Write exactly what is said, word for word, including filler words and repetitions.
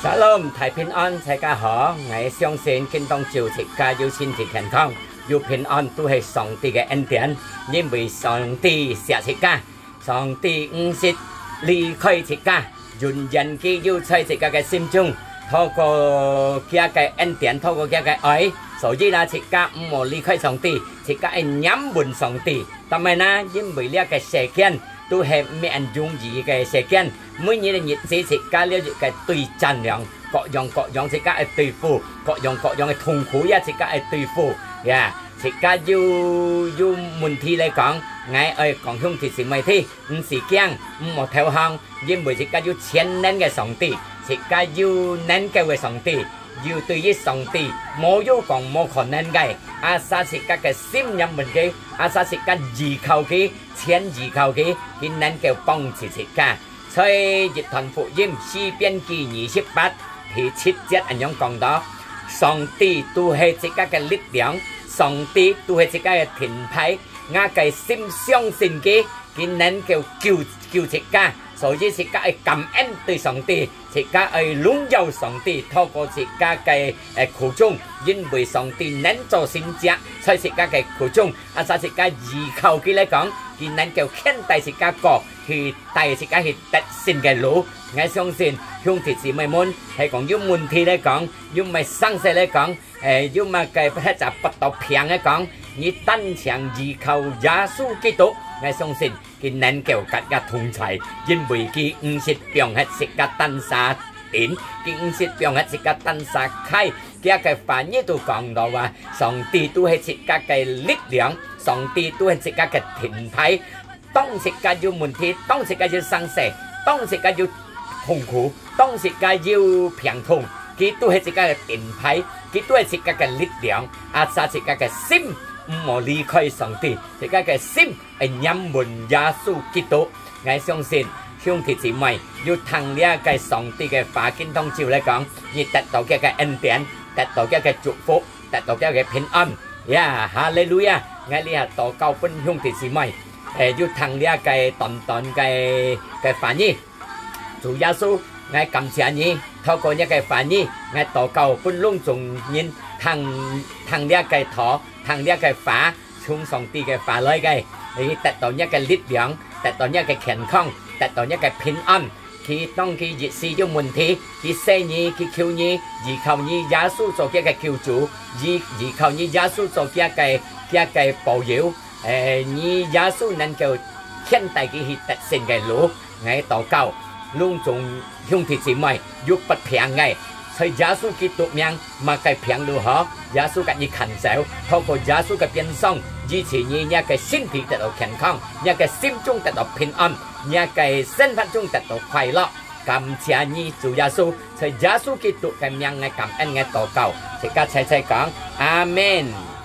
Shalom，大平安，大家好。𠊎相信今當晝自家有身體健康，有平安，都係上帝个恩典，因為上帝惜自家，上帝毋識離開自家，永遠佢有在自家个心中，透過佢个恩典，透過佢个愛，所以啦，自家毋好離開上帝，自家愛黏穩上帝。但係呢，因為這个世間都係毋係恁容易个世間，每日个日子自家了一个對戰了，各樣各樣自家愛對付，各樣各樣个痛苦也自家愛對付。呀，自家有，有問題來講，𠊎愛講兄弟姊妹聽，毋使驚，毋好投降，因為自家有全能个上帝，自家有能夠个上帝，有對於上帝，無有講無可能个。Asal自家个心黏穩佢，asal自家依靠佢，全依靠佢，佢能夠幫助自家。在約翰福音詩篇記二十八第七節恁樣講到：上帝都係自家个力量，上帝都係自家个盾牌。𠊎个心相信佢，佢能夠救，救自家。所以自家愛感恩對上帝，自家愛榮耀上帝，透過自家个，呃，苦衷，因為上帝能做神蹟，在自家个苦衷，asal自家依靠佢來講，佢能夠牽帶自家過，去帶自家去得勝个路。𠊎相信兄弟姊妹們，係講有問題來講，有麼个生事來講，誒，有麼个或者發到病來講，你單淨依靠耶穌基督，𠊎相信佢能夠佮你同在，因為佢毋識放忒自家單儕頂，佢毋識放忒自家單儕㧡。佢个話語都講到啊，上帝都係自家个力量，上帝都係自家个盾牌。當自家有問題，當自家有生事，當自家有痛苦，當自家有病痛，佢都係自家个盾牌，佢都係自家个力量。Asal自家个心毋好離開上帝，自家个心愛黏穩耶穌基督。𠊎相信兄弟姊妹有聽這个上帝个話，今當晝來講，你得到佢个恩典，得到佢个祝福，得到佢个平安。呀，哈利路亞！𠊎這下禱告分兄弟姊妹，誒，有聽這个短短个，个話語。主耶穌，𠊎感謝你，透過你个話語，𠊎禱告分攏總人聽，聽這个道，聽這个話，從上帝个話來个，你得到你个力量，得到你个健康，得到你个平安。佢當佢一時有問題，佢細義，佢求你，依靠你耶穌做佢个救主，依，依靠你耶穌做佢个，佢个保佑。誒，你耶穌能夠牽帶佢去得勝个路。𠊎禱告，攏總兄弟姊妹有發病个，在耶穌基督名，麼个病都好，耶穌佮你牽手，透過耶穌个鞭傷，醫治你，你个身體得到健康，你个心中得到平安，你个生活中得到快樂。感謝你，主耶穌，在耶穌基督个名，𠊎感恩，𠊎禱告，自家齊齊講，阿門。